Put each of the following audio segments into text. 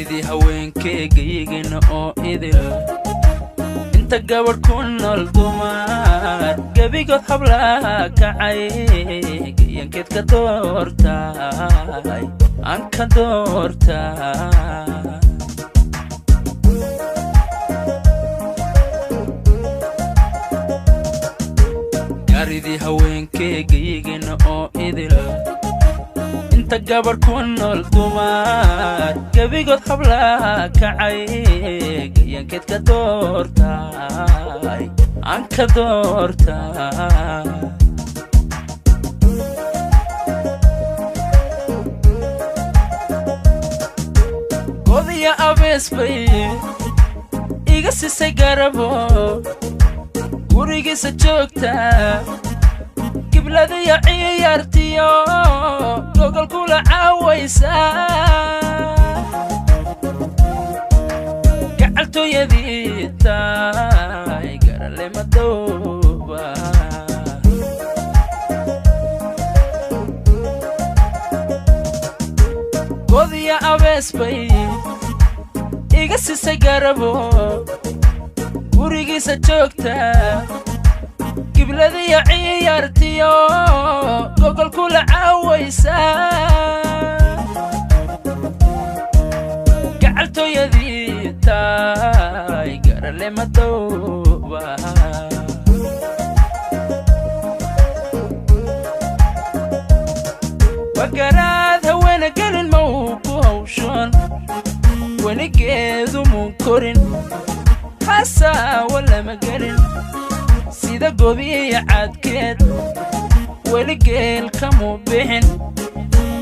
Gaaridii haweenkeegaygana oo idil inta gabadh ku nool dumar gebigood hablaha kacay gayankeed ka doortaay aan ka doortaay. Gaaridii haweenkeegaygana oo idil inta gabadh ku nool dumar gebigood hablaha kacay gayankeed ka doortaay aan ka doortaay. Godiya abees bay iga sisay garabo gurigiisa joogta gibladiyo ciyaartiyo gogol kula caawaysa gacaltooyadii tahay garale madowba. Godiya abees bay iga sisay garabo gurigiisa joogta gibladiyo ciyaartiyo gogol kula caawaysa gacaltooyadii tahay garale madowba. Wagaraad haweena gelin ma uu ku hawshoon weligeedu muu korin hasaawa lama gelin sida gobiya cadkeed weligeel kamuu bixin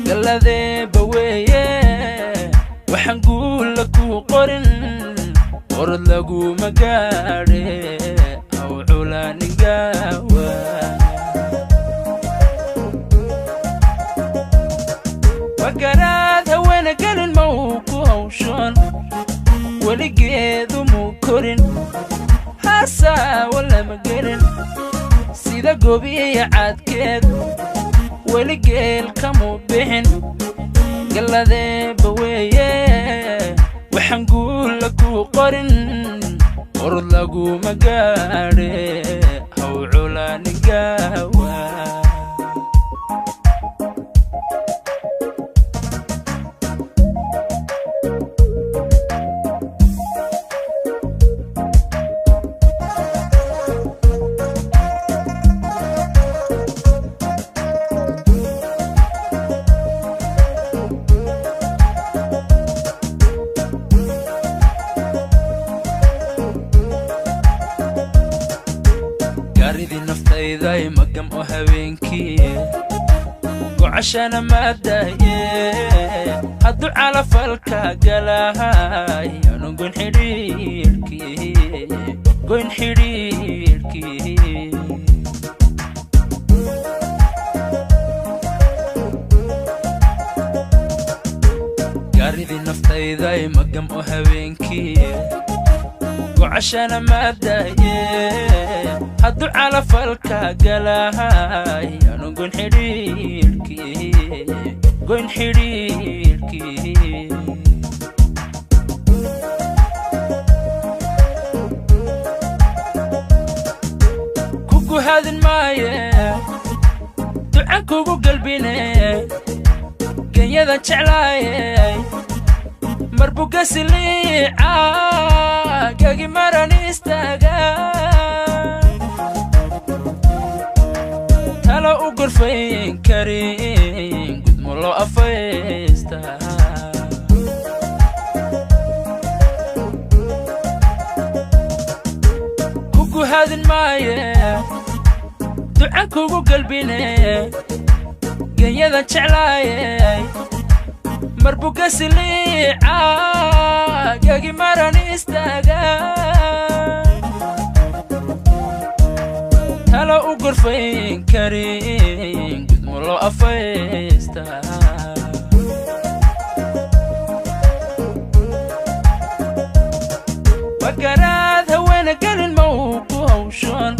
galladeeba weeye waxaan guulla kuu qorin orod laguma gaadhe aw culaanin gaawa. Wagaraad haweena gelin ma uu ku hawshoon weligeedu muu korin hasaawa lama gelin sida gobiya cadkeed weligeel kamuu bixin galladeeba weeye waxaan guulla kuu qorin orod laguma gaadhe haw culaanin gaawa. Gaaridii naftayday magam oo habeenkii gocashana maadaye hadduu calafalka galahay aanu goyn xidhiidhkii goyn xidhiidhkii. Gaaridii naftayday magam oo habeenkii gocashana maadaye hadduu calafalka galahay aanu goyn xidhiidhkii goyn xidhiidhkii. Kugu hadin maaye ducan kugu galbine genyada jeclaaye marbugasiliica gagi maran istaaga talo u gorfayn karin gudmo loo afaysta. Kugu hadin maaye ducan kugu galbine genyada jeclaaye marbugasiliica gagi maran istaaga talo u gorfayn karin gudmo loo afaysta. Wagaraad haweena gelin ma uu ku hawshoon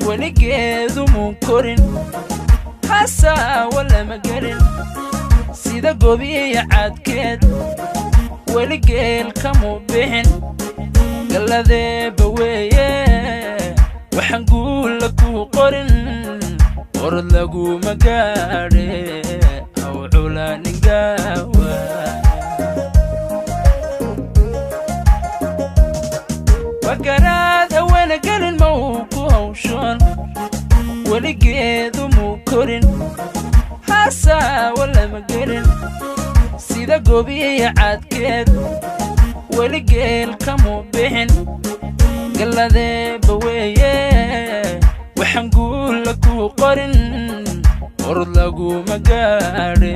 weligeedu muu korin hasaawa lama gelin sida gobiya cadkeed Weligeel kamu bixin, galladeeba weeye. Waxaan guulla kuu qorin, orod laguma gaadhe. Haw culaanin gaawa. Wagaraad haweena gelin ma uu ku hawshoon, weligeedu muu korin, hasaawa lama gelin. Sida gobiya caadkeed, weligeel kamu bixin, galladeeba weeye. Waxaan guulla kuu qorin, orod laguma gaadhe.